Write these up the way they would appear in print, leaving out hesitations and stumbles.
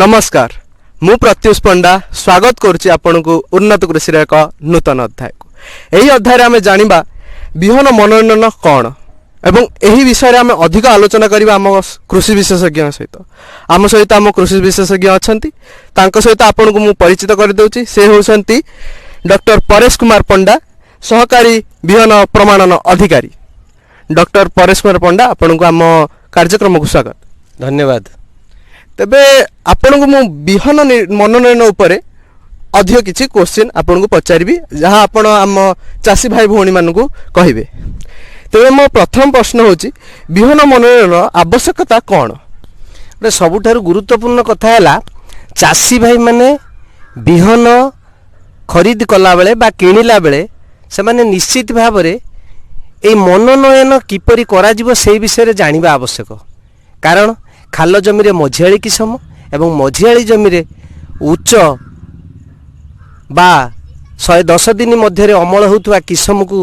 ନମସ୍କାର, ମୁଁ ପ୍ରତ୍ୟୁଷ ପଣ୍ଡା ସ୍ୱାଗତ କରୁଛି ଆପଣଙ୍କୁ ଉନ୍ନତ କୃଷିର ଏକ ନୂତନ ଅଧ୍ୟାୟକୁ। ଏହି ଅଧ୍ୟାୟରେ ଆମେ ଜାଣିବା ବିହନ ମନୋନୟନ କ'ଣ ଏବଂ ଏହି ବିଷୟରେ ଆମେ ଅଧିକ ଆଲୋଚନା କରିବା ଆମ କୃଷି ବିଶେଷଜ୍ଞଙ୍କ ସହିତ। ଆମ ସହିତ ଆମ କୃଷି ବିଶେଷଜ୍ଞ ଅଛନ୍ତି, ତାଙ୍କ ସହିତ ଆପଣଙ୍କୁ ମୁଁ ପରିଚିତ କରିଦେଉଛି। ସେ ହେଉଛନ୍ତି ଡକ୍ଟର ପରେଶ କୁମାର ପଣ୍ଡା, ସହକାରୀ ବିହନ ପ୍ରମାଣନ ଅଧିକାରୀ। ଡକ୍ଟର ପରେଶ କୁମାର ପଣ୍ଡା, ଆପଣଙ୍କୁ ଆମ କାର୍ଯ୍ୟକ୍ରମକୁ ସ୍ୱାଗତ। ଧନ୍ୟବାଦ। ତେବେ ଆପଣଙ୍କୁ ମୁଁ ବିହନ ମନୋନୟନ ଉପରେ ଅଧିକ କିଛି କୋଶ୍ଚିନ୍ ଆପଣଙ୍କୁ ପଚାରିବି, ଯାହା ଆପଣ ଆମ ଚାଷୀ ଭାଇ ଭଉଣୀମାନଙ୍କୁ କହିବେ। ତେବେ ମୋ ପ୍ରଥମ ପ୍ରଶ୍ନ ହେଉଛି, ବିହନ ମନୋନୟନର ଆବଶ୍ୟକତା କ'ଣ? ଗୋଟେ ସବୁଠାରୁ ଗୁରୁତ୍ୱପୂର୍ଣ୍ଣ କଥା ହେଲା, ଚାଷୀ ଭାଇମାନେ ବିହନ ଖରିଦ କଲାବେଳେ ବା କିଣିଲା ବେଳେ ସେମାନେ ନିଶ୍ଚିତ ଭାବରେ ଏଇ ମନୋନୟନ କିପରି କରାଯିବ ସେଇ ବିଷୟରେ ଜାଣିବା ଆବଶ୍ୟକ। କାରଣ ଖାଲ ଜମିରେ ମଝିଆଳି କିସମ ଏବଂ ମଝିଆଳି ଜମିରେ ଉଚ୍ଚ ବା 110 ଦିନ ମଧ୍ୟରେ ଅମଳ ହେଉଥିବା କିସମକୁ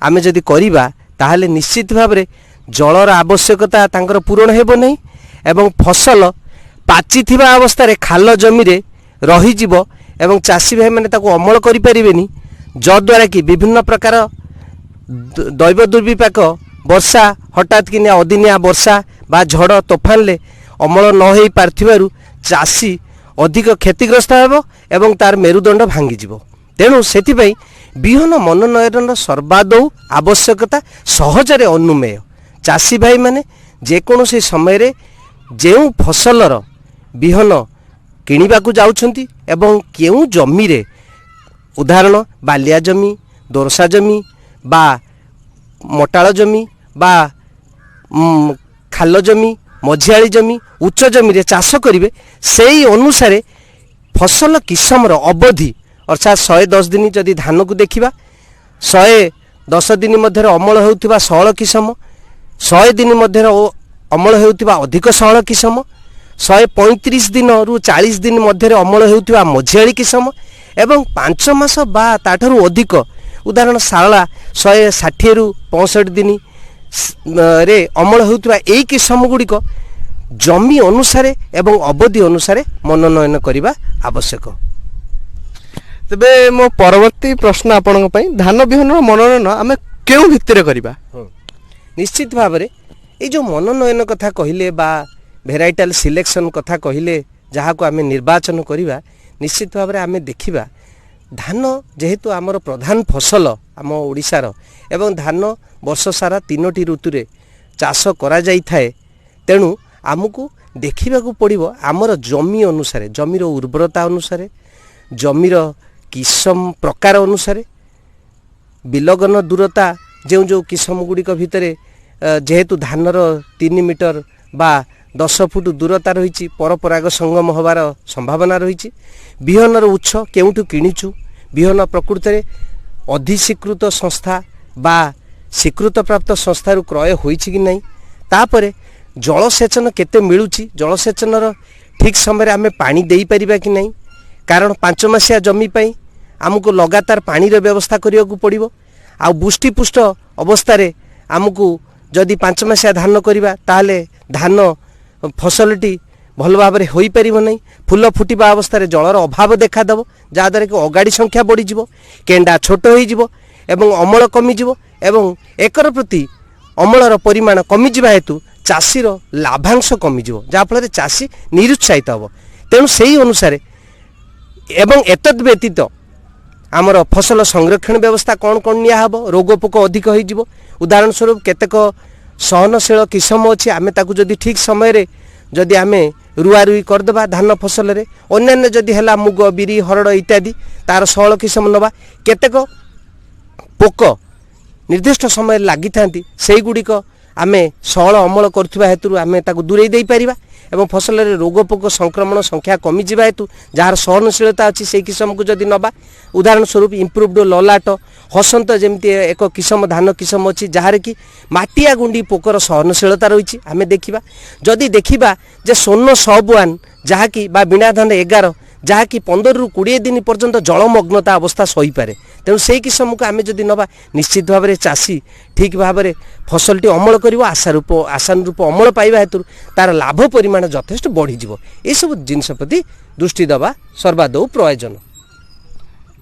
ଆମେ ଯଦି କରିବା, ତାହେଲେ ନିଶ୍ଚିତ ଭାବରେ ଜଳର ଆବଶ୍ୟକତା ତାଙ୍କର ପୂରଣ ହେବ ନାହିଁ ଏବଂ ଫସଲ ପାଚିଥିବା ଅବସ୍ଥାରେ ଖାଲ ଜମିରେ ରହିଯିବ ଏବଂ ଚାଷୀ ଭାଇମାନେ ତାକୁ ଅମଳ କରିପାରିବେନି, ଯଦ୍ୱାରା କି ବିଭିନ୍ନ ପ୍ରକାର ଦୈବ ଦୁର୍ବିପାକ, ବର୍ଷା, ହଠାତ୍ କିନା ଅଦିନିଆ ବର୍ଷା ବା ଝଡ଼ ତୋଫାନରେ ଅମଳ ନ ହୋଇପାରୁଥିବାରୁ ଚାଷୀ ଅଧିକ କ୍ଷତିଗ୍ରସ୍ତ ହେବ ଏବଂ ତାର ମେରୁଦଣ୍ଡ ଭାଙ୍ଗିଯିବ। ତେଣୁ ସେଥିପାଇଁ ବିହନ ମନୋନୟନର ସର୍ବାଦୌ ଆବଶ୍ୟକତା ସହଜରେ ଅନୁମେୟ। ଚାଷୀ ଭାଇମାନେ ଯେକୌଣସି ସମୟରେ ଯେଉଁ ଫସଲର ବିହନ କିଣିବାକୁ ଯାଉଛନ୍ତି ଏବଂ କେଉଁ ଜମିରେ, ଉଦାହରଣ ବାଲିଆ ଜମି, ଦୋରସା ଜମି ବା ମଟାଳ ଜମି ବା ଖାଲ ଜମି, ମଝିଆଳି ଜମି, ଉଚ୍ଚ ଜମିରେ ଚାଷ କରିବେ, ସେଇ ଅନୁସାରେ ଫସଲ କିସମର ଅବଧି, ଅର୍ଥାତ୍ 110 ଦିନ ଯଦି ଧାନକୁ ଦେଖିବା, 110 ଦିନ ମଧ୍ୟରେ ଅମଳ ହେଉଥିବା ସଅଳ କିସମ, 100 ଦିନ ମଧ୍ୟରେ ଅମଳ ହେଉଥିବା ଅଧିକ ସଅଳ କିସମ, 135 ଦିନରୁ 40 ଦିନ ମଧ୍ୟରେ ଅମଳ ହେଉଥିବା ମଝିଆଳି କିସମ ଏବଂ 5 ମାସ ବା ତାଠାରୁ ଅଧିକ, ଉଦାହରଣ ଶାରଳା 160ରୁ 65 ଦିନ ରେ ଅମଳ ହେଉଥିବା ଏଇ କିସମ ଗୁଡ଼ିକ ଜମି ଅନୁସାରେ ଏବଂ ଅବଧି ଅନୁସାରେ ମନୋନୟନ କରିବା ଆବଶ୍ୟକ। ତେବେ ମୋ ପରବର୍ତ୍ତୀ ପ୍ରଶ୍ନ ଆପଣଙ୍କ ପାଇଁ, ଧାନ ବିହନର ମନୋନୟନ ଆମେ କେଉଁ ଭିତ୍ତିରେ କରିବା? ନିଶ୍ଚିତ ଭାବରେ ଏଇ ଯେଉଁ ମନୋନୟନ କଥା କହିଲେ ବା ଭେରାଇଟାଲ ସିଲେକ୍ସନ୍ କଥା କହିଲେ, ଯାହାକୁ ଆମେ ନିର୍ବାଚନ କରିବା, ନିଶ୍ଚିତ ଭାବରେ ଆମେ ଦେଖିବା ଧାନ ଯେହେତୁ ଆମର ପ୍ରଧାନ ଫସଲ ଆମ ଓଡ଼ିଶାର ଏବଂ ଧାନ ବର୍ଷ ସାରା ତିନୋଟି ଋତୁରେ ଚାଷ କରାଯାଇଥାଏ, ତେଣୁ ଆମକୁ ଦେଖିବାକୁ ପଡ଼ିବ ଆମର ଜମି ଅନୁସାରେ, ଜମିର ଉର୍ବରତା ଅନୁସାରେ, ଜମିର କିସମ ପ୍ରକାର ଅନୁସାରେ, ବିଲଗନ ଦୂରତା, ଯେଉଁ ଯେଉଁ କିସମ ଗୁଡ଼ିକ ଭିତରେ ଯେହେତୁ ଧାନର 3 ମିଟର ବା 10 ଫୁଟ ଦୂରତା ରହିଛି, ପରପରାଗ ସଙ୍ଗମ ହେବାର ସମ୍ଭାବନା ରହିଛି। ବିହନର ଉତ୍ସ କେଉଁଠୁ କିଣିଛୁ, ବିହନ ପ୍ରକୃତରେ ଅଧିସ୍ୱୀକୃତ ସଂସ୍ଥା ବା ସ୍ୱୀକୃତପ୍ରାପ୍ତ ସଂସ୍ଥାରୁ କ୍ରୟ ହୋଇଛି କି ନାହିଁ, ତାପରେ ଜଳସେଚନ କେତେ ମିଳୁଛି, ଜଳସେଚନର ଠିକ୍ ସମୟରେ ଆମେ ପାଣି ଦେଇପାରିବା କି ନାହିଁ। କାରଣ 5 ମାସିଆ ଜମି ପାଇଁ ଆମକୁ ଲଗାତାର ପାଣିର ବ୍ୟବସ୍ଥା କରିବାକୁ ପଡ଼ିବ। ଆଉ ବୁଷ୍ଟିପୁଷ୍ଟ ଅବସ୍ଥାରେ ଆମକୁ ଯଦି 5 ମାସିଆ ଧାନ କରିବା, ତାହେଲେ ଧାନ ଫସଲଟି ଭଲ ଭାବରେ ହୋଇପାରିବ ନାହିଁ। ଫୁଲ ଫୁଟିବା ଅବସ୍ଥାରେ ଜଳର ଅଭାବ ଦେଖାଦେବ, ଯାହାଦ୍ୱାରା କି ଅଗାଡ଼ି ସଂଖ୍ୟା ବଢ଼ିଯିବ, କେଣ୍ଡା ଛୋଟ ହୋଇଯିବ ଏବଂ ଅମଳ କମିଯିବ ଏବଂ ଏକର ପ୍ରତି ଅମଳର ପରିମାଣ କମିଯିବା ହେତୁ ଚାଷୀର ଲାଭାଂଶ କମିଯିବ, ଯାହାଫଳରେ ଚାଷୀ ନିରୁତ୍ସାହିତ ହେବ। ତେଣୁ ସେଇ ଅନୁସାରେ ଏବଂ ଏତଦ୍ ବ୍ୟତୀତ ଆମର ଫସଲ ସଂରକ୍ଷଣ ବ୍ୟବସ୍ଥା କ'ଣ କ'ଣ ନିଆହେବ, ରୋଗ ପୋକ ଅଧିକ ହୋଇଯିବ। ଉଦାହରଣ ସ୍ୱରୂପ କେତେକ ସହନଶୀଳ କିସମ ଅଛି, ଆମେ ତାକୁ ଯଦି ଠିକ୍ ସମୟରେ ଯଦି ଆମେ ରୁଆ ରୁଇ କରିଦେବା ଧାନ ଫସଲରେ, ଅନ୍ୟାନ୍ୟ ଯଦି ହେଲା ମୁଗ, ବିରି, ହରଡ଼ ଇତ୍ୟାଦି ତାର ସଅଳ କିସମ ନେବା। କେତେକ ପୋକ ନିର୍ଦ୍ଦିଷ୍ଟ ସମୟରେ ଲାଗିଥାନ୍ତି, ସେଇଗୁଡ଼ିକ ଆମେ ସଅଳ ଅମଳ କରୁଥିବା ହେତୁରୁ ଆମେ ତାକୁ ଦୂରେଇ ଦେଇପାରିବା ଏବଂ ଫସଲରେ ରୋଗ ପୋକ ସଂକ୍ରମଣ ସଂଖ୍ୟା କମିଯିବା ହେତୁ ଯାହାର ସହନଶୀଳତା ଅଛି ସେଇ କିସମକୁ ଯଦି ନେବା, ଉଦାହରଣ ସ୍ୱରୂପ ଇମ୍ପ୍ରୁଭଡ ଲଲାଟ ହସନ୍ତ ଯେମିତି ଏକ କିସମ ଧାନ କିସମ ଅଛି, ଯାହାର କି ମାଟିଆ ଗୁଣ୍ଡି ପୋକର ସହନଶୀଳତା ରହିଛି। ଆମେ ଦେଖିବା, ଯଦି ଦେଖିବା ଯେ ସ୍ୱର୍ଣ୍ଣ ସବ୍ 1 ଯାହାକି ବା ବିଣା ଧାନ 11 ଯାହାକି 15ରୁ 20 ଦିନ ପର୍ଯ୍ୟନ୍ତ ଜଳମଗ୍ନତା ଅବସ୍ଥା ସହିପାରେ। ତେଣୁ ସେଇ କିସମକୁ ଆମେ ଯଦି ନେବା, ନିଶ୍ଚିତ ଭାବରେ ଚାଷୀ ଠିକ୍ ଭାବରେ ଫସଲଟି ଅମଳ କରିବ, ଆଶାନୁରୂପ ଅମଳ ପାଇବା ହେତୁରୁ ତାର ଲାଭ ପରିମାଣ ଯଥେଷ୍ଟ ବଢ଼ିଯିବ। ଏସବୁ ଜିନିଷ ପ୍ରତି ଦୃଷ୍ଟି ଦେବା ସର୍ବାଦୌ ପ୍ରୟୋଜନ।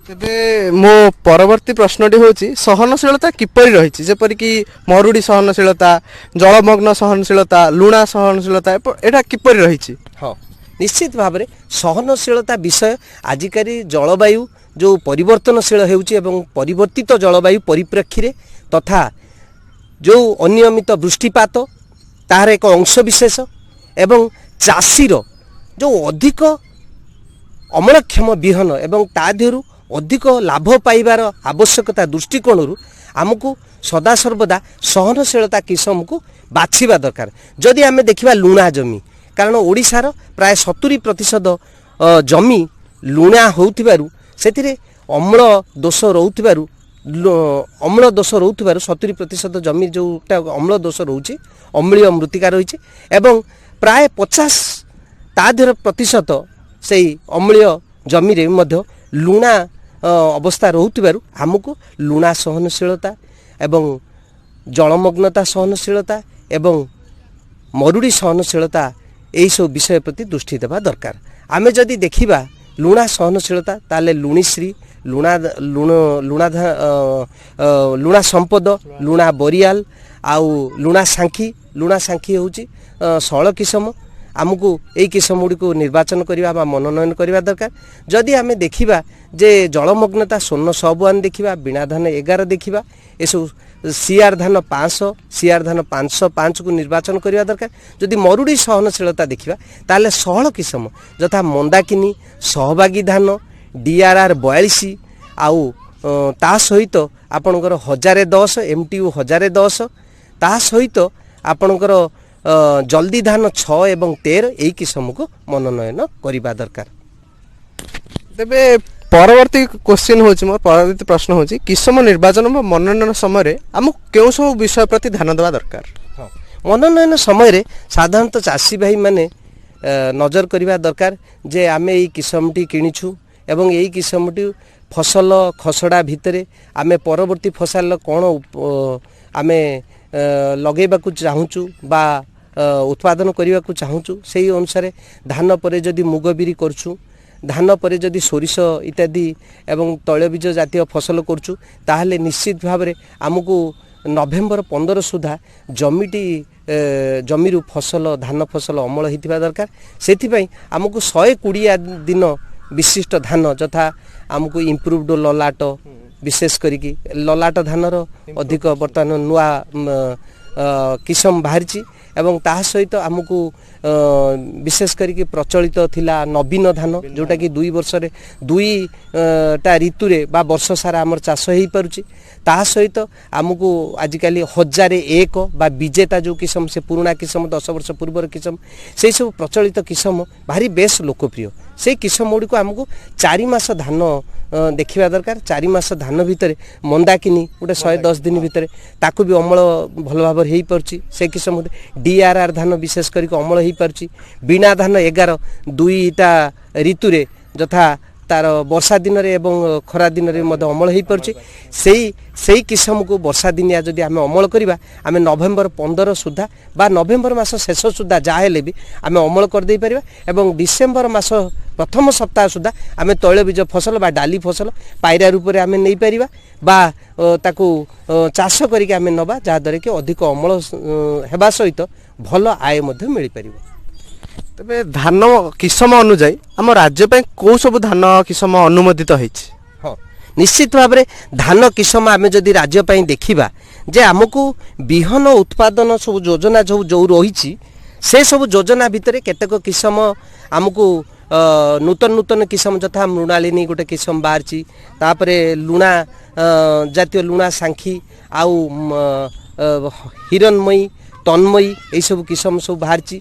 ତେବେ ମୋ ପରବର୍ତ୍ତୀ ପ୍ରଶ୍ନଟି ହେଉଛି, ସହନଶୀଳତା କିପରି ରହିଛି? ଯେପରିକି ମରୁଡ଼ି ସହନଶୀଳତା, ଜଳମଗ୍ନ ସହନଶୀଳତା, ଲୁଣା ସହନଶୀଳତା, ଏଇଟା କିପରି ରହିଛି? ହଁ, ନିଶ୍ଚିତ ଭାବରେ ସହନଶୀଳତା ବିଷୟ ଆଜିକାଲି ଜଳବାୟୁ ଯେଉଁ ପରିବର୍ତ୍ତନଶୀଳ ହେଉଛି ଏବଂ ପରିବର୍ତ୍ତିତ ଜଳବାୟୁ ପରିପ୍ରେକ୍ଷୀରେ ତଥା ଯେଉଁ ଅନିୟମିତ ବୃଷ୍ଟିପାତ ତାହାର ଏକ ଅଂଶ ବିଶେଷ ଏବଂ ଚାଷୀର ଯେଉଁ ଅଧିକ ଅମଳକ୍ଷମ ବିହନ ଏବଂ ତା ଦେହରୁ ଅଧିକ ଲାଭ ପାଇବାର ଆବଶ୍ୟକତା ଦୃଷ୍ଟିକୋଣରୁ ଆମକୁ ସଦାସର୍ବଦା ସହନଶୀଳତା କିସମକୁ ବାଛିବା ଦରକାର। ଯଦି ଆମେ ଦେଖିବା ଲୁଣା ଜମି, କାରଣ ଓଡ଼ିଶାର ପ୍ରାୟ 70% ଜମି ଲୁଣା ହେଉଥିବାରୁ ସେଥିରେ ଅମ୍ଳ ଦୋଷ ରହୁଥିବାରୁ, ଅମ୍ଳ ଦୋଷ ରହୁଥିବାରୁ 70% ଜମି ଯେଉଁଟା ଅମ୍ଳ ଦୋଷ ରହୁଛି, ଅମ୍ଳୀୟ ମୃତ୍ତିକା ରହିଛି ଏବଂ ପ୍ରାୟ 50 ତା ଦେହର ପ୍ରତିଶତ ସେଇ ଅମ୍ଳୀୟ ଜମିରେ ମଧ୍ୟ ଲୁଣା ଅବସ୍ଥା ରହୁଥିବାରୁ ଆମକୁ ଲୁଣା ସହନଶୀଳତା ଏବଂ ଜଳମଗ୍ନତା ସହନଶୀଳତା ଏବଂ ମରୁଡ଼ି ସହନଶୀଳତା ଏହିସବୁ ବିଷୟ ପ୍ରତି ଦୃଷ୍ଟି ଦେବା ଦରକାର। ଆମେ ଯଦି ଦେଖିବା ଲୁଣା ସହନଶୀଳତା, ତାହେଲେ ଲୁଣିଶ୍ରୀ, ଲୁଣା ଲୁଣ ଲୁଣା ଲୁଣା ସମ୍ପଦ, ଲୁଣା ବରିଆଲ ଆଉ ଲୁଣା ସାଙ୍ଖି। ଲୁଣା ସାଙ୍ଖି ହେଉଛି ସଅଳ କିସମ। ଆମକୁ ଏଇ କିସମ ଗୁଡ଼ିକୁ ନିର୍ବାଚନ କରିବା ବା ମନୋନୟନ କରିବା ଦରକାର। ଯଦି ଆମେ ଦେଖିବା ଯେ ଜଳମଗ୍ନତା, ସ୍ୱର୍ଣ୍ଣ ସବ୍ 1 ଦେଖିବା, ବୀଣା ଧାନ 11 ଦେଖିବା, ଏସବୁ ସିଆର୍ ଧାନ 500, ସିଆର୍ ଧାନ 505କୁ ନିର୍ବାଚନ କରିବା ଦରକାର। ଯଦି ମରୁଡ଼ି ସହନଶୀଳତା ଦେଖିବା, ତାହେଲେ ସହଳ କିସମ ଯଥା ମନ୍ଦାକିନୀ, ସହଭାଗୀ ଧାନ, ଡିଆର୍ଆର୍ 42 ଆଉ ତା ସହିତ ଆପଣଙ୍କର 1010, ଏମ୍ଟିୟୁ 1010, ତା ସହିତ ଆପଣଙ୍କର ଜଲ୍ଦି ଧାନ 6 ଏବଂ 13, ଏଇ କିସମକୁ ମନୋନୟନ କରିବା ଦରକାର। ତେବେ ପରବର୍ତ୍ତୀ କୋଶ୍ଚିନ୍ ହେଉଛି, ମୋର ପରବର୍ତ୍ତୀ ପ୍ରଶ୍ନ ହେଉଛି, କିସମ ନିର୍ବାଚନ ବା ମନୋନୟନ ସମୟରେ ଆମକୁ କେଉଁ ସବୁ ବିଷୟ ପ୍ରତି ଧ୍ୟାନ ଦେବା ଦରକାର? ହଁ, ମନୋନୟନ ସମୟରେ ସାଧାରଣତଃ ଚାଷୀ ଭାଇମାନେ ନଜର କରିବା ଦରକାର ଯେ ଆମେ ଏଇ କିସମଟି କିଣିଛୁ ଏବଂ ଏଇ କିସମଟି ଫସଲ ଖସଡ଼ା ଭିତରେ ଆମେ ପରବର୍ତ୍ତୀ ଫସଲ କ'ଣ ଆମେ ଲଗେଇବାକୁ ଚାହୁଁଛୁ ବା ଉତ୍ପାଦନ କରିବାକୁ ଚାହୁଁଛୁ, ସେଇ ଅନୁସାରେ ଧାନ ପରେ ଯଦି ମୁଗ ବିରି କରୁଛୁ, ଧାନ ପରେ ଯଦି ସୋରିଷ ଇତ୍ୟାଦି ଏବଂ ତୈଳବୀଜ ଜାତୀୟ ଫସଲ କରୁଛୁ, ତାହେଲେ ନିଶ୍ଚିତ ଭାବରେ ଆମକୁ ନଭେମ୍ବର 15 ସୁଦ୍ଧା ଜମିରୁ ଫସଲ, ଧାନ ଫସଲ ଅମଳ ହେଇଥିବା ଦରକାର। ସେଥିପାଇଁ ଆମକୁ 120 ଦିନ ବିଶିଷ୍ଟ ଧାନ ଯଥା ଆମକୁ ଇମ୍ପ୍ରୁଭଡ ଲଲାଟ, ବିଶେଷ କରିକି ଲଲାଟ ଧାନର ଅଧିକ ବର୍ତ୍ତମାନ ନୂଆ କିସମ ବାହାରିଛି ଏବଂ ତାହା ସହିତ ଆମକୁ ବିଶେଷ କରିକି ପ୍ରଚଳିତ ଥିଲା ନବୀନ ଧାନ, ଯେଉଁଟାକି 2 ବର୍ଷରେ 2ଟା ଋତୁରେ ବା ବର୍ଷ ସାରା ଆମର ଚାଷ ହେଇପାରୁଛି। ତାହା ସହିତ ଆମକୁ ଆଜିକାଲି 1001 ବା ବିଜେତା ଯେଉଁ କିସମ, ସେ ପୁରୁଣା କିସମ, 10 ବର୍ଷ ପୂର୍ବର କିସମ, ସେଇ ସବୁ ପ୍ରଚଳିତ କିସମ ଭାରି ବେଶ ଲୋକପ୍ରିୟ। ସେଇ କିସମ ଗୁଡ଼ିକୁ ଆମକୁ 4 ମାସ ଧାନ ଦେଖିବା ଦରକାର। 4 ମାସ ଧାନ ଭିତରେ ମନ୍ଦାକିନୀ ଗୋଟେ 110 ଦିନ ଭିତରେ ତାକୁ ବି ଅମଳ ଭଲ ଭାବରେ ହେଇପାରୁଛି। ସେ କିସମ ଡିଆର୍ଆର୍ ଧାନ ବିଶେଷ କରିକି ଅମଳ ହେଇପାରୁଛି। ବୀଣା ଧାନ 11 2ଟା ଋତୁରେ ଯଥା ତାର ବର୍ଷା ଦିନରେ ଏବଂ ଖରା ଦିନରେ ମଧ୍ୟ ଅମଳ ହେଇପାରୁଛି। ସେଇ କିସମକୁ ବର୍ଷା ଦିନିଆ ଯଦି ଆମେ ଅମଳ କରିବା, ଆମେ ନଭେମ୍ବର 15 ସୁଦ୍ଧା ବା ନଭେମ୍ବର ମାସ ଶେଷ ସୁଦ୍ଧା ଯାହା ହେଲେ ବି ଆମେ ଅମଳ କରିଦେଇପାରିବା ଏବଂ ଡିସେମ୍ବର ମାସ ପ୍ରଥମ ସପ୍ତାହ ସୁଦ୍ଧା ଆମେ ତୈଳବୀଜ ଫସଲ ବା ଡାଲି ଫସଲ ପାଇରା ରୂପରେ ଆମେ ନେଇପାରିବା ବା ତାକୁ ଚାଷ କରିକି ଆମେ ନେବା, ଯାହାଦ୍ୱାରା କି ଅଧିକ ଅମଳ ହେବା ସହିତ ଭଲ ଆୟ ମଧ୍ୟ ମିଳିପାରିବ। ତେବେ ଧାନ କିସମ ଅନୁଯାୟୀ ଆମ ରାଜ୍ୟ ପାଇଁ କେଉଁ ସବୁ ଧାନ କିସମ ଅନୁମୋଦିତ ହେଇଛି? ହଁ, ନିଶ୍ଚିତ ଭାବରେ ଧାନ କିସମ ଆମେ ଯଦି ରାଜ୍ୟ ପାଇଁ ଦେଖିବା ଯେ ଆମକୁ ବିହନ ଉତ୍ପାଦନ ସବୁ ଯୋଜନା ସବୁ ଯେଉଁ ରହିଛି, ସେ ସବୁ ଯୋଜନା ଭିତରେ କେତେକ କିସମ ଆମକୁ ନୂତନ ନୂତନ କିସମ ଯଥା ମୃଣାଳିନୀ ଗୋଟେ କିସମ ବାହାରିଛି, ତାପରେ ଲୁଣା ଜାତୀୟ ଲୁଣା ସାଙ୍ଖି ଆଉ ହିରଣ୍ମୟୀ, ତନ୍ମୟୀ, ଏଇସବୁ କିସମ ସବୁ ବାହାରିଛି।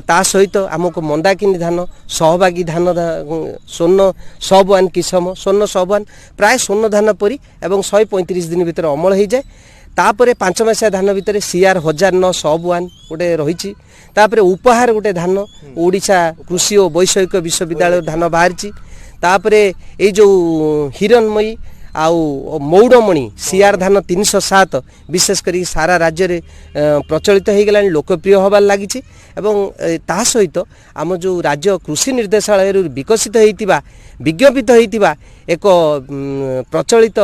ତା ସହିତ ଆମକୁ ମନ୍ଦାକିନୀ ଧାନ, ସହଭାଗୀ ଧାନ, ସ୍ୱର୍ଣ୍ଣ ସବ୍ 1 କିସମ, ସ୍ୱର୍ଣ୍ଣ ସବ୍ 1 ପ୍ରାୟ ସ୍ୱର୍ଣ୍ଣ ଧାନ ପରି ଏବଂ 135 ଦିନ ଭିତରେ ଅମଳ ହେଇଯାଏ। ତାପରେ 5 ମାସିଆ ଧାନ ଭିତରେ ସିଆର୍ 1009 ସବ୍ 1 ଗୋଟେ ରହିଛି। ତାପରେ ଉପହାର ଗୋଟେ ଧାନ, ଓଡ଼ିଶା କୃଷି ଓ ବୈଷୟିକ ବିଶ୍ୱବିଦ୍ୟାଳୟ ଧାନ ବାହାରିଛି। ତାପରେ ଏଇ ଯେଉଁ ହିରଣ୍ମୟୀ ଆଉ ମଉଡ଼ମଣି ସିଆର୍ ଧାନ 307 ବିଶେଷ କରି ସାରା ରାଜ୍ୟରେ ପ୍ରଚଳିତ ହେଇଗଲାଣି, ଲୋକପ୍ରିୟ ହେବାରେ ଲାଗିଛି। ଏବଂ ତା ସହିତ ଆମ ଯେଉଁ ରାଜ୍ୟ କୃଷି ନିର୍ଦ୍ଦେଶାଳୟରୁ ବିକଶିତ ହେଇଥିବା, ବିଜ୍ଞାପିତ ହେଇଥିବା ଏକ ପ୍ରଚଳିତ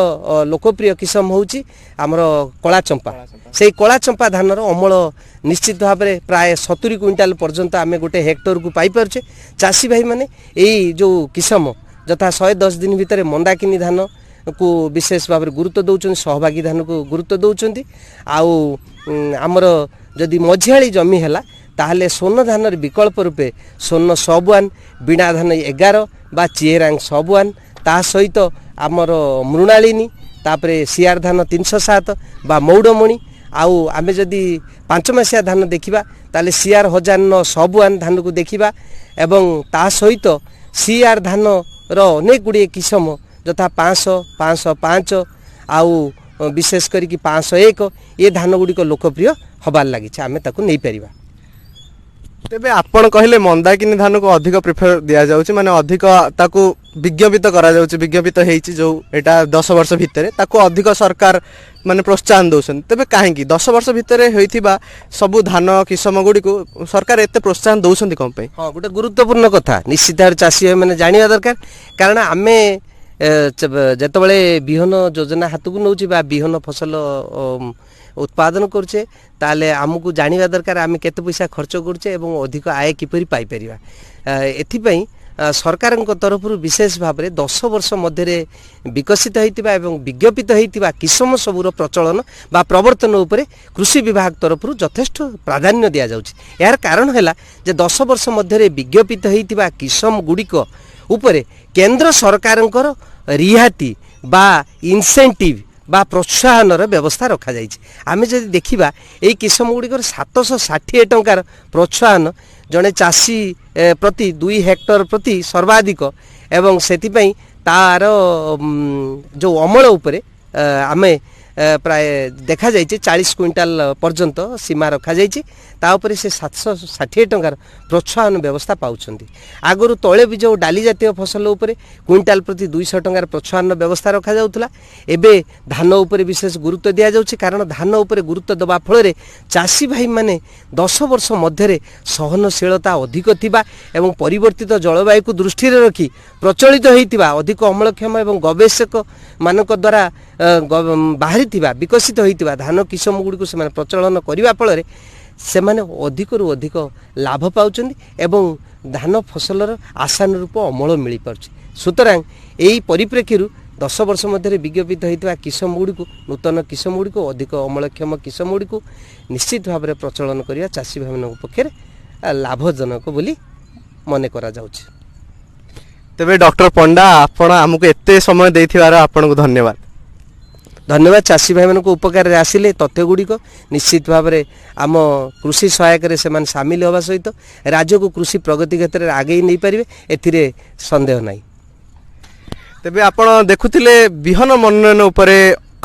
ଲୋକପ୍ରିୟ କିସମ ହେଉଛି ଆମର କଳା ଚମ୍ପା। ସେଇ କଳା ଚମ୍ପା ଧାନର ଅମଳ ନିଶ୍ଚିତ ଭାବରେ ପ୍ରାୟ 70 କୁଇଣ୍ଟାଲ ପର୍ଯ୍ୟନ୍ତ ଆମେ ଗୋଟେ ହେକ୍ଟରକୁ ପାଇପାରୁଛେ। ଚାଷୀ ଭାଇମାନେ ଏଇ ଯେଉଁ କିସମ ଯଥା 110 ଦିନ ଭିତରେ ମନ୍ଦାକିନୀ ଧାନକୁ ବିଶେଷ ଭାବରେ ଗୁରୁତ୍ୱ ଦେଉଛନ୍ତି, ସହଭାଗୀ ଧାନକୁ ଗୁରୁତ୍ୱ ଦେଉଛନ୍ତି। ଆଉ ଆମର ଯଦି ମଝିଆଳି ଜମି ହେଲା, ତାହେଲେ ସ୍ୱର୍ଣ୍ଣ ଧାନର ବିକଳ୍ପ ରୂପେ ସ୍ୱର୍ଣ୍ଣ ସବ୍ 1, ବୀଣା ଧାନ 11 ବା ଚିଏରାଙ୍ଗ ସବ୍ 1, ତା ସହିତ ଆମର ମୃଣାଳିନୀ, ତାପରେ ସିଆର ଧାନ 307 ବା ମଉଡ଼ମଣି। ଆଉ ଆମେ ଯଦି 5 ମାସିଆ ଧାନ ଦେଖିବା, ତାହେଲେ ସିଆର୍ 1009 ସବ୍ 1 ଧାନକୁ ଦେଖିବା ଏବଂ ତା ସହିତ ସିଆର୍ ଧାନର ଅନେକ ଗୁଡ଼ିଏ କିସମ ଯଥା 500, 505 ଆଉ ବିଶେଷ କରିକି 501, ଏ ଧାନ ଗୁଡ଼ିକ ଲୋକପ୍ରିୟ ହେବାରେ ଲାଗିଛି। ଆମେ ତାକୁ ନେଇପାରିବା। ତେବେ ଆପଣ କହିଲେ ମନ୍ଦାକିନୀ ଧାନକୁ ଅଧିକ ପ୍ରିଫର ଦିଆଯାଉଛି, ମାନେ ଅଧିକ ତାକୁ ବିଜ୍ଞାପିତ କରାଯାଉଛି, ବିଜ୍ଞାପିତ ହେଇଛି ଯୋଉ ଏଇଟା 10 ବର୍ଷ ଭିତରେ, ତାକୁ ଅଧିକ ସରକାର ମାନେ ପ୍ରୋତ୍ସାହନ ଦଉଛନ୍ତି। ତେବେ କାହିଁକି 10 ବର୍ଷ ଭିତରେ ହୋଇଥିବା ସବୁ ଧାନ କିସମ ଗୁଡ଼ିକୁ ସରକାର ଏତେ ପ୍ରୋତ୍ସାହନ ଦଉଛନ୍ତି, କଣ ପାଇଁ? ହଁ, ଗୋଟେ ଗୁରୁତ୍ୱପୂର୍ଣ୍ଣ କଥା ନିଶ୍ଚିତ ଭାବରେ ଚାଷୀ ଭାଇମାନେ ଜାଣିବା ଦରକାର। କାରଣ ଆମେ ଯେତେବେଳେ ବିହନ ଯୋଜନା ହାତକୁ ନେଉଛେ ବା ବିହନ ଫସଲ ଉତ୍ପାଦନ କରୁଛେ, ତାହେଲେ ଆମକୁ ଜାଣିବା ଦରକାର ଆମେ କେତେ ପଇସା ଖର୍ଚ୍ଚ କରୁଛେ ଏବଂ ଅଧିକ ଆୟ କିପରି ପାଇପାରିବା। ଏଥିପାଇଁ ସରକାରଙ୍କ ତରଫରୁ ବିଶେଷ ଭାବରେ 10 ବର୍ଷ ମଧ୍ୟରେ ବିକଶିତ ହୋଇଥିବା ଏବଂ ବିଜ୍ଞାପିତ ହୋଇଥିବା କିସମ ସବୁର ପ୍ରଚଳନ ବା ପ୍ରବର୍ତ୍ତନ ଉପରେ କୃଷି ବିଭାଗ ତରଫରୁ ଯଥେଷ୍ଟ ପ୍ରାଧାନ୍ୟ ଦିଆଯାଉଛି। ଏହାର କାରଣ ହେଲା ଯେ 10 ବର୍ଷ ମଧ୍ୟରେ ବିଜ୍ଞାପିତ ହୋଇଥିବା କିସମ ଗୁଡ଼ିକ ଉପରେ କେନ୍ଦ୍ର ସରକାରଙ୍କର ରିହାତି ବା ଇନସେଣ୍ଟିଭ୍ ବା ପ୍ରୋତ୍ସାହନର ବ୍ୟବସ୍ଥା ରଖାଯାଇଛି। ଆମେ ଯଦି ଦେଖିବା, ଏଇ କିସମ ଗୁଡ଼ିକର 760 ଟଙ୍କାର ପ୍ରୋତ୍ସାହନ ଜଣେ ଚାଷୀ ପ୍ରତି 2 ହେକ୍ଟର ପ୍ରତି ସର୍ବାଧିକ ଏବଂ ସେଥିପାଇଁ ତାର ଯେଉଁ ଅମଳ ଉପରେ ଆମେ ପ୍ରାୟ ଦେଖାଯାଇଛି 40 କୁଇଣ୍ଟାଲ ପର୍ଯ୍ୟନ୍ତ ସୀମା ରଖାଯାଇଛି। ତା ଉପରେ ସେ 760 ଟଙ୍କାର ପ୍ରୋତ୍ସାହନ ବ୍ୟବସ୍ଥା ପାଉଛନ୍ତି। ଆଗରୁ ତୈଳବୀଜ ଓ ଡାଲି ଜାତୀୟ ଫସଲ ଉପରେ କୁଇଣ୍ଟାଲ ପ୍ରତି 200 ଟଙ୍କାର ପ୍ରୋତ୍ସାହନ ବ୍ୟବସ୍ଥା ରଖାଯାଉଥିଲା। ଏବେ ଧାନ ଉପରେ ବିଶେଷ ଗୁରୁତ୍ୱ ଦିଆଯାଉଛି, କାରଣ ଧାନ ଉପରେ ଗୁରୁତ୍ୱ ଦେବା ଫଳରେ ଚାଷୀ ଭାଇମାନେ 10 ବର୍ଷ ମଧ୍ୟରେ ସହନଶୀଳତା ଅଧିକ ଥିବା ଏବଂ ପରିବର୍ତ୍ତିତ ଜଳବାୟୁକୁ ଦୃଷ୍ଟିରେ ରଖି ପ୍ରଚଳିତ ହୋଇଥିବା ଅଧିକ ଅମଳକ୍ଷମ ଏବଂ ଗବେଷକମାନଙ୍କ ଦ୍ୱାରା ବାହାରିଥିବା, ବିକଶିତ ହୋଇଥିବା ଧାନ କିସମ ଗୁଡ଼ିକୁ ସେମାନେ ପ୍ରଚଳନ କରିବା ଫଳରେ ସେମାନେ ଅଧିକରୁ ଅଧିକ ଲାଭ ପାଉଛନ୍ତି ଏବଂ ଧାନ ଫସଲର ଆଶାନୁରୂପ ଅମଳ ମିଳିପାରୁଛି। ସୁତରାଂ ଏହି ପରିପ୍ରେକ୍ଷୀରୁ 10 ବର୍ଷ ମଧ୍ୟରେ ବିଜ୍ଞାପିତ ହୋଇଥିବା କିସମ ଗୁଡ଼ିକୁ, ନୂତନ କିସମ ଗୁଡ଼ିକୁ, ଅଧିକ ଅମଳକ୍ଷମ କିସମ ଗୁଡ଼ିକୁ ନିଶ୍ଚିତ ଭାବରେ ପ୍ରଚଳନ କରିବା ଚାଷୀ ଭାଇମାନଙ୍କ ପକ୍ଷରେ ଲାଭଜନକ ବୋଲି ମନେ କରାଯାଉଛି। ତେବେ ଡକ୍ଟର ପଣ୍ଡା, ଆପଣ ଆମକୁ ଏତେ ସମୟ ଦେଇଥିବାର ଆପଣଙ୍କୁ ଧନ୍ୟବାଦ। ଧନ୍ୟବାଦ। ଚାଷୀ ଭାଇମାନଙ୍କ ଉପକାରରେ ଆସିଲେ ତଥ୍ୟ ଗୁଡ଼ିକ ନିଶ୍ଚିତ ଭାବରେ ଆମ କୃଷି ସହାୟକରେ ସେମାନେ ସାମିଲ ହେବା ସହିତ ରାଜ୍ୟକୁ କୃଷି ପ୍ରଗତି କ୍ଷେତ୍ରରେ ଆଗେଇ ନେଇପାରିବେ, ଏଥିରେ ସନ୍ଦେହ ନାହିଁ। ତେବେ ଆପଣ ଦେଖୁଥିଲେ ବିହନ ମନୋନୟନ ଉପରେ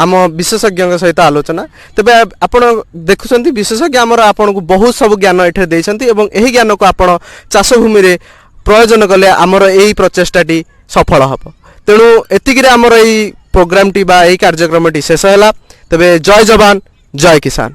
ଆମ ବିଶେଷଜ୍ଞଙ୍କ ସହିତ ଆଲୋଚନା। ତେବେ ଆପଣ ଦେଖୁଛନ୍ତି, ବିଶେଷଜ୍ଞ ଆମର ଆପଣଙ୍କୁ ବହୁତ ସବୁ ଜ୍ଞାନ ଏଠାରେ ଦେଇଛନ୍ତି ଏବଂ ଏହି ଜ୍ଞାନକୁ ଆପଣ ଚାଷ ଭୂମିରେ ପ୍ରୟୋଜନ କଲେ ଆମର ଏଇ ପ୍ରଚେଷ୍ଟାଟି ସଫଳ ହେବ। ତେଣୁ ଏତିକିରେ ଆମର ଏଇ ପ୍ରୋଗ୍ରାମଟି ବା ଏଇ କାର୍ଯ୍ୟକ୍ରମଟି ଶେଷ ହେଲା। ତେବେ ଜୟ ଯବାନ, ଜୟ କିଷାନ।